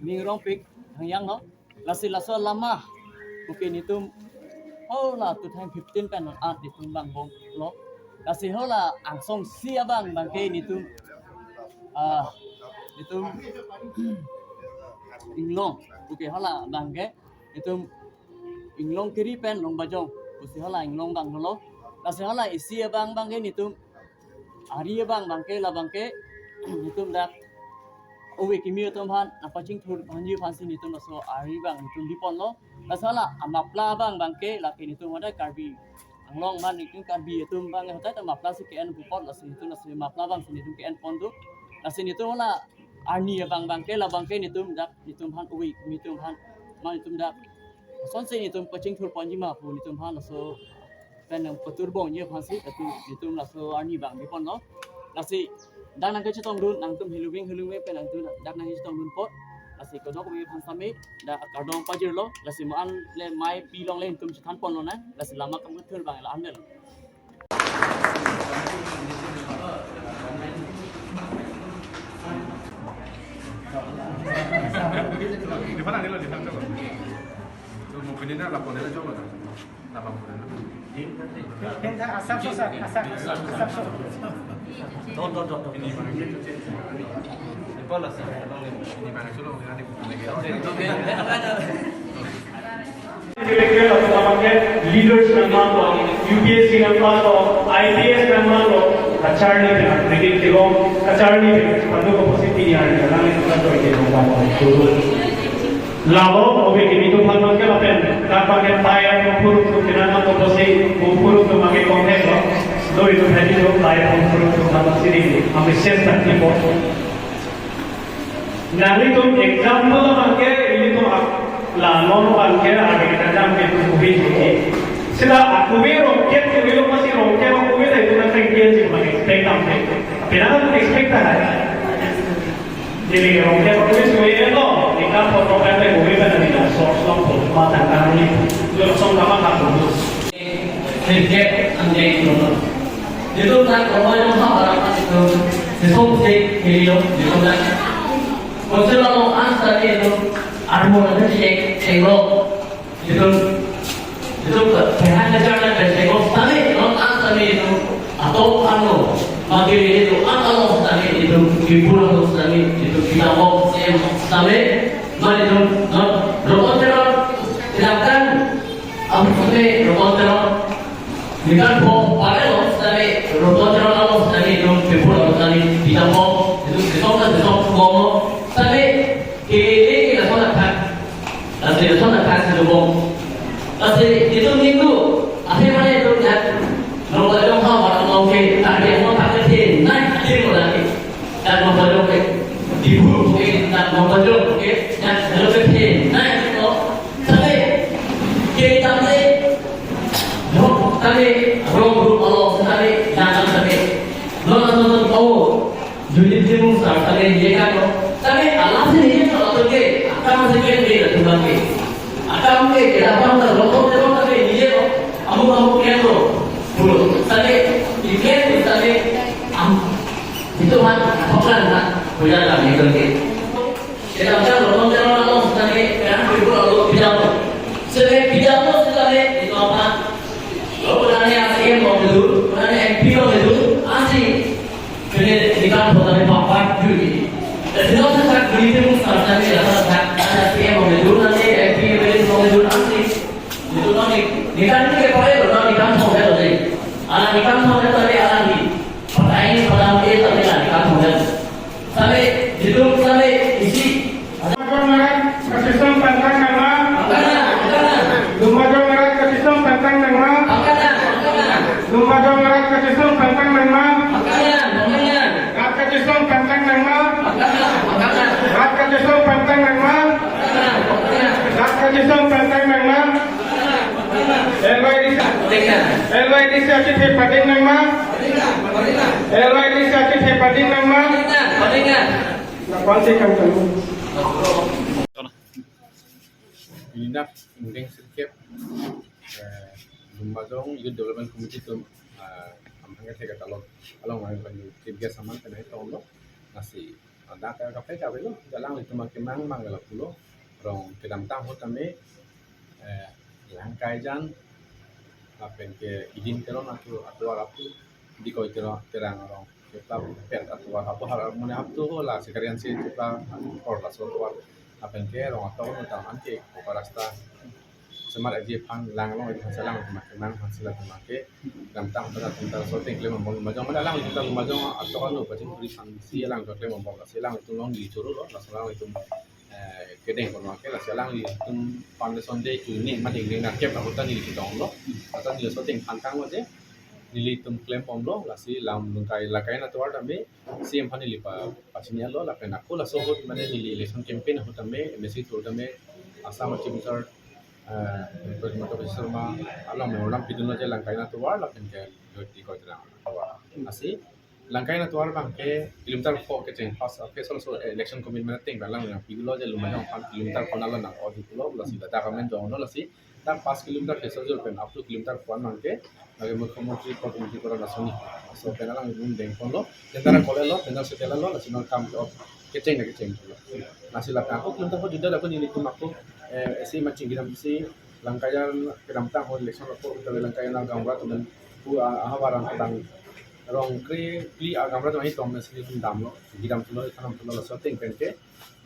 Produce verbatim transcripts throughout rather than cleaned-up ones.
Ning Rongpik Hangyang lo. Lasi laso alama puke netum hala two thousand fifteen pen at netum vangbomlo. Lasi hala angsong isi abang abangke netum, ah, netum inglong puke hala abangke netum inglong kiri pen Longbajong pusi hala inglong abang dolo. Lasi hala isi abang abangke netum ari abang abangke la abangke netum dak ove kimi atum aphan nangpachingthur phanji aphansi netum laso ari abang netum biponlo. Lasi hala amapla abang abangke lake netum hadak Karbi Anglong man netum Karbi atum abang hadak ta mapla si ke-en pupot, lasi netum lasi mapla abangsi netum ke-en pon do. Lasi netum hala arni abang abangke la abangke netum dak netum aphan ove kimi atum aphan man netum dak sonsi netum pachingthur ponji ma pu netum aphan laso pen nangpatur bongji aphansi latum netum laso arni abang biponlo. Lasi dak nangkachetongdun nangtum heluving heluving pen nangtum dak nangkachetongdun apot. Lasi kadokave aphan sitame dak kardom pajirlo. Lasi mo-an le mei pi longle netum chethan ponlonang. Lasi lama kam kethur abang la-an lo. Di mana ni lo, di mana lo? Lo mau pindah dah, lapor dia coba dah. Lapor dia. Pindah asap susah, asap, asap susah. Ini mana? Ini mana? Leaders nangmanlo, U P S C nangmanlo, I P S nangmanlo, kacharli pen, reading kilong, kacharli pen, panu ko positi ni hari, nang itu kan tuh itu nangmanlo, turun. Lalo, ove kimi atum aphan abangke lapen, dak abangke tai aphuruk atum kenangmanlo pusi, aphuruk atum abangke kontheklo, do itu hadi do tai aphuruk atum aphan sini, kami ses tak tipo. Nanglitum example abangke ilitum ak-, la non abangke age kadam ke tu kubi jiki. Sila akubi Rongkep ke bilo pasi Rongkep akubi la itum nangkengkeng jik abang expect tam ke. Apena kan expect ta hai. Jadi Rongkep akubi suwe lo, ikan foto kan ke kubi kan ada sok sok foto mata kan ni. Lo sok kama kan tu. Sejak anjing itu. Itu kan kalau yang apa itu. Sesok sih, ini lo, itu kan. Konsep lalu ansa itu, armo ada cek, cek lo. Itu, itu ke, pehan aja kan, cek lo. Tadi, lo ansa itu, atau anu, mati itu, atau tadi itu, hiburan tadi itu, kita mau, sem, tadi, mari itu, lo, lo, lo, lo, lo, lo, lo, Abu seme roton terang. Nikan po pare lo seme roton terang lo seme dong pepur lo seme kita po itu besok kan besok komo seme kiri kita sona kan. Lasi sona kan si dong. Lasi itu minggu akhir mana itu kan. Lo ada ha wa lo ke tadi mau pakai sih naik tim lagi. Dan mau belajar ke di guru ke dan mau belajar ke dan belajar ke naik itu. Tame, ke tame, no, tame, rong group alo, tame, nangam tame. No, no, no, no, oh, jujit jimung sa, tame, ye ka no. Tame, alam se ye ka no, to ke, akam se ke, ke, ke, ke. Akam ke, ke, apa, no, no, no, no, tame, ye no. Amu, amu, ke, no. Pulo, tame, ye ke, tame, am, itu kan, apa kan, kan, punya kami, to ke. Kita bilang, lo, lo, lo, lo, sebagai, kan, ibu, lo, lo, pidato. Sebagai pidato, sebagai, itu apa? Lo, bukannya A C M mau dulu, bukannya M P mau dulu, asli. Jadi, kita bukan dari papan, jadi. Dan kita sesak beli itu, misalnya, ya, sesak, ada A C M mau dulu, nanti M P mau dulu, asli. Itu nanti, kita ini kayak apa ya, lo, nanti kan mau, ya, lo, jadi. Anak kita mau, ya, tadi, anak di. Pakai ini, pada, ya, tadi, anak kita mau, ya. Sale, diduk sale, isi. Lumajong arat kachisong pantang nangma. Lumajong arat kachisong pantang nangma. Lumajong arat kachisong pantang nangma. Rat kachisong pantang nangma. Rat kachisong pantang nangma. Rat kachisong pantang nangma. L Y D C, L Y D C achethe pading nangma. L Y D C achethe pading nangma. Konsep kan kamu. Pini dak ingdeng sirkep, eh, Lumajong Youth Development Committee atum, eh, amhang ke thek along, along nang chief guest aman penai tonglo, lasi Dak ka kaprek avelo, alanglitum akemang mang lo pulo, rong kedamtang ahut tame, eh, Langkaijan, lapen ke Idim Teron atu, atu arap tu, Dikoi Teron, Terang rong, keplap pet atu arap, apo har mane ap tu ho la, sekalian si keplap, kor laso atu arap, lapen ke rong atok nutang anke, kopa rasta, semar aji aphan, lang along aji aphan si alanglitum akemang aphan si latum ake, kedamtang ahut atum ta laso ateng klem angbong Lumbajong, mane alanglitum ta Lumbajong atok anu pachingthurji aphan si alanglitum klem angbong, lasi alanglitum along neli choro lo, laso alanglitum, eh, kedeng kono ake, lasi alanglitum foundation day chuning mate ingdeng nerkep ahut ta neli chetonglo, ahut ta neli laso ateng aphan kanglo je, nelitum klembomlo, lasi lam Langkai, Langkai atovar tame, C M aphan neli pa, pachini-etlo, lapen ako laso ahut mane neli election campaign ahut tame, M A C through tame, Assam Chief Minister, eh, Doctor Himanta Biswa Sarma along memorandum pidunlo je Langkai atovar, lapen ke Dikoi Terang atovar. Lasi, Langkai atovar abang ke kilometer four kecheng, first, first also election commitment ateng alang yang pilo je Lumbajong aphan kilometer four nalo nang odi pulo, lasi data kamen jonglo, lasi dak five kilometer ke sojol pen up to kilometer four nang ke, lagi Mukhyamantri Kor Unnati Karan Asoni. So, pen alanglitum dengponlo, tender call-etlo, tender settle-etlo, lasi non kam ke-op kecheng na kecheng pulo. Lasi lapen ako kilometer four juda lapen nelitum ako, eh, isi machine kedam si Langkaijan kedamtang ahut election ako kita Langkaijan gaonbura atum pu, ah, ahavar an kedam rong kre phli, ah, gaonbura atum ahin tong si nelitum damlo, kedam pulo, kanam pulo, laso ateng pen ke,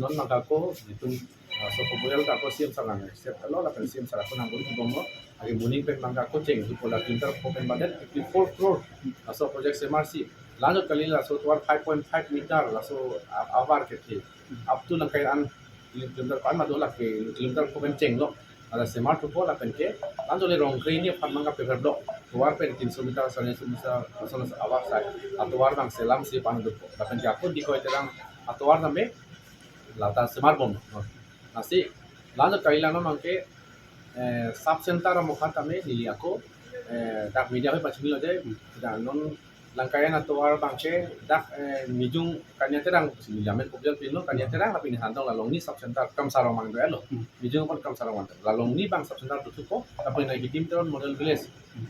non abang ke ako, nelitum, ah, so proposal ke ako C M sir nang accept-etlo, lapen C M sir ako nang beri bomlo, agi moning pen abang ke ako cheng, tu pola kilometer four pen badet, fifty four crore, laso project semar si, lanjut kali laso atovar five point five meter, laso a-, ahavar kethe, up to Langkai an, kilometer four an madu lake, kilometer four pen chenglo, ada semar thupo lapen ke, lanjut le rong kre hini aphan abang ke paver block, atovar pen tinso meter, sare tinso meter, laso ahavar sai, atovar abang selam si pan thupo, lapen ke ako Dikoi Terang atovar tame, lata semarbom. Lasi, lanjut kali lang abang ke, eh, sub center amokha tame neli ako, eh, dak media ahoi pachini-etlo je, dak non Langkai atovar abang ke dak, eh, Mijung Kania Terang si neli amen proposal pinlo, Kania Terang lapen Hantong, la longni sub center Kamsarong abang do-etlo. Hmm. Mijung aphan Kamsarong abang do. La longni abang sub center do thupo, lapen ke Idim Teron Model Village.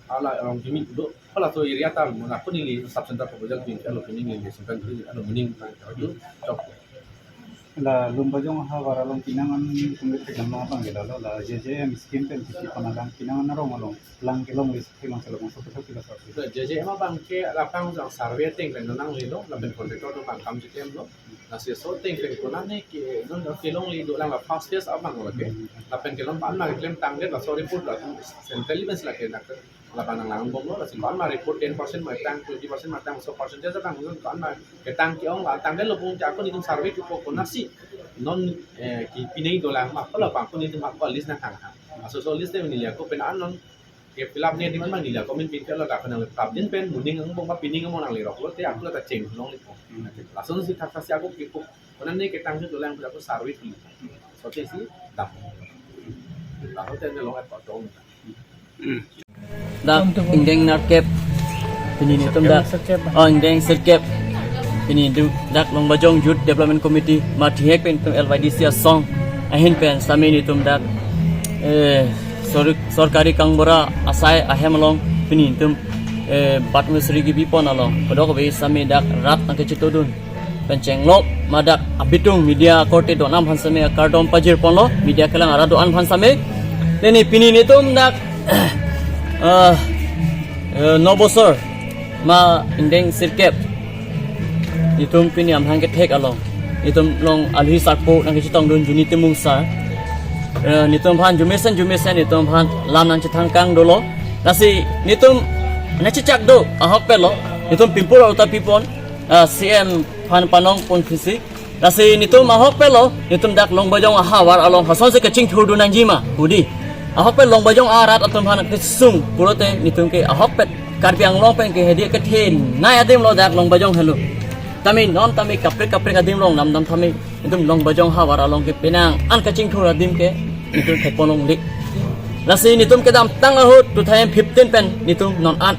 Hala rong kimi do, hala to area ta mo na kuni neli sub center proposal pin, alo pini neli sub center alo moning abang ke do chok. La Lumbajong ahavar along penang an kungit thek lam abang ke la lo, la J J M scheme pen kiti panalang penang an arong along lang kelongle, kelong kelong so so kila so. J J M abang ke lapang jang survey ateng pen nanglelo, lapen contractor atum abang kam cheklemlo. Lasi laso ateng pen konane ke non kelongle dolang, la first phase abang lo ke. Lapen kelong pan ma keklem tangdet, laso report la central events lake dak labang nanglangbomlo, lasi ko-an ma report ten percent ma tang, twenty percent ma tang, so percentage abang ko-an ma ketang ke-ong la tangdetlo pu ke ako nelitum survey thupo konatsi non, eh, kepinei dolang ma, ko labang ko nelitum ako list nangthanghang. Laso so list te neli ako pen an non ke fill up ne adim an ma neli ako amen pin ke lo, dak nang prapjin pen moning angbong ma pining angbong nangleroklo te ako la ta chenglongle pu. Lason si thakthak si ako kepu, konane ketang ke dolang ako survey thupo. So te si dam. Laso te long ako dong. Dak ingdeng nerkep. Pini nelitum dak. Sirkep. Oh, ingdeng sirkep. Pini nelitum dak Lumbajong Youth Development Committee, mati hek pen nelitum L Y D C asong ahin pen sitame nelitum dak, eh, sor-, sorkari gaonbura asai ahem along pini nelitum, eh, bat misri kebipon along. Kodok be sitame dak rat nangkechetongdun pen chenglok ma dak abitung media akorte do-an aphan sitame akardom pajirponlo, media kelang arat do-an aphan sitame. Neli pini nelitum dak, eh, eh, Nobosor ma ingdeng sirkep. Nelitum pini amahang kethek along, nelitum along alhi sarpo nangkechetongdun Juni Timung sir. Eh, nelitum aphan jumesen jumesen nelitum aphan lam nangchethangkang dolo. Lasi nelitum nangchechak do ahok pelo, nelitum pimpur auta pipon, ah, C M aphan panong pon phisi. Lasi nelitum ahok pelo, nelitum dak Lumbajong ahavar along hasonsi kachingthurdun nangji ma hudi. Ahok pet Lumbajong arat atum aphan kesung pulote nelitum ke ahok pet Karbi Anglong pen ke hedi kethenei adim lo dak Lumbajong helo. Tame non tame kaprek kaprek adim long namdam tame nelitum Lumbajong ahavar along ke penang an kachingthur adim ke nelitum theklongle. Lasi nelitum kedamtang ahut two thousand fifteen pen nelitum non an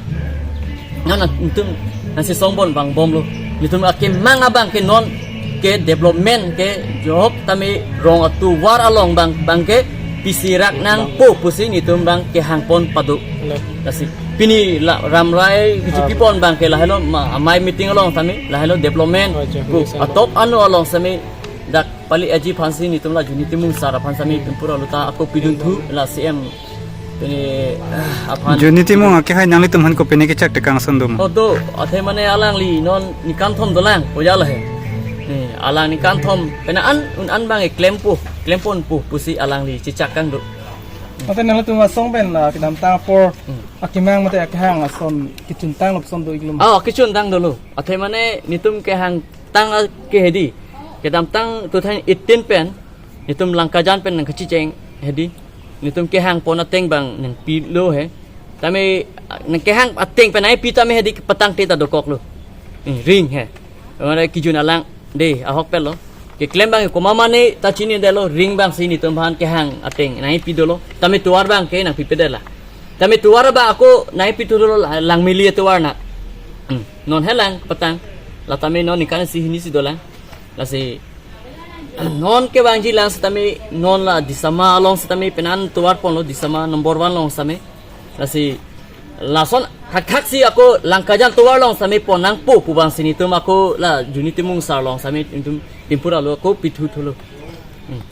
nang nang nelitum nangsi songbon vangbomlo. Nelitum akemang abang ke non ke development ke jok tame rong atovar along abang, abang ke pisirak nangpo pusi netum abang kehang pon pado. Lasi pini la ramrai kechipi pon abang ke lahelo ma amei meeting along sitame lahelo development pu atop ano along sitame dak pali aji aphansi netum la Juni Timung sar aphan sitame pimpur aluta ako pidun thu la C M pini ah, aphan. Juni Timung akehai nanglitum aphan kopine kechak tekang ason do ma? Oh do, athe mane alangli non ningkan thom dolang, oya lahei. Ni alang ningkan thom, pena an un an abang e klempo, klempon po pusi alangli chechak kangdo. Mate nanglitum asong pen la kedamtang apor Hmm. akemang mate akehang ason kechuntang lopson do iglum. Oh, kechuntang dolo. Athe mane netum kehang tang ke hedi. Kedamtang two thousand eighteen pen netum Langkajan pen nangkachecheng hedi. Netum kehang pon ateng abang nangpilo he. Tame nangkehang ateng pen ai pi tame hedi patangte ta dokoklo. Hmm, ring he. Mane kijun alang de ahok pelo. Keklem abang komat mane ta chinidetlo, ring abangsi netum aphan kehang ateng nangpi dolo. Tame tovar abang ke nangpipedetlo. Tame tovar abang ako nangpi thu dolo la- Langmili tovar na. Hmm. Non helang patang. La tame non ningkan isi hini si dolang. Lasi non kevangji lang sitame non la Disama along sitame pena an tovar ponlo, Disama number one along sitame. Lasi lason thakthak si ako Langkajan tovar along sitame pon nangpo pu abangsi netum ako la Juni Timung sar along sitame netum pimpur alo ako pithu thulo. Hmm.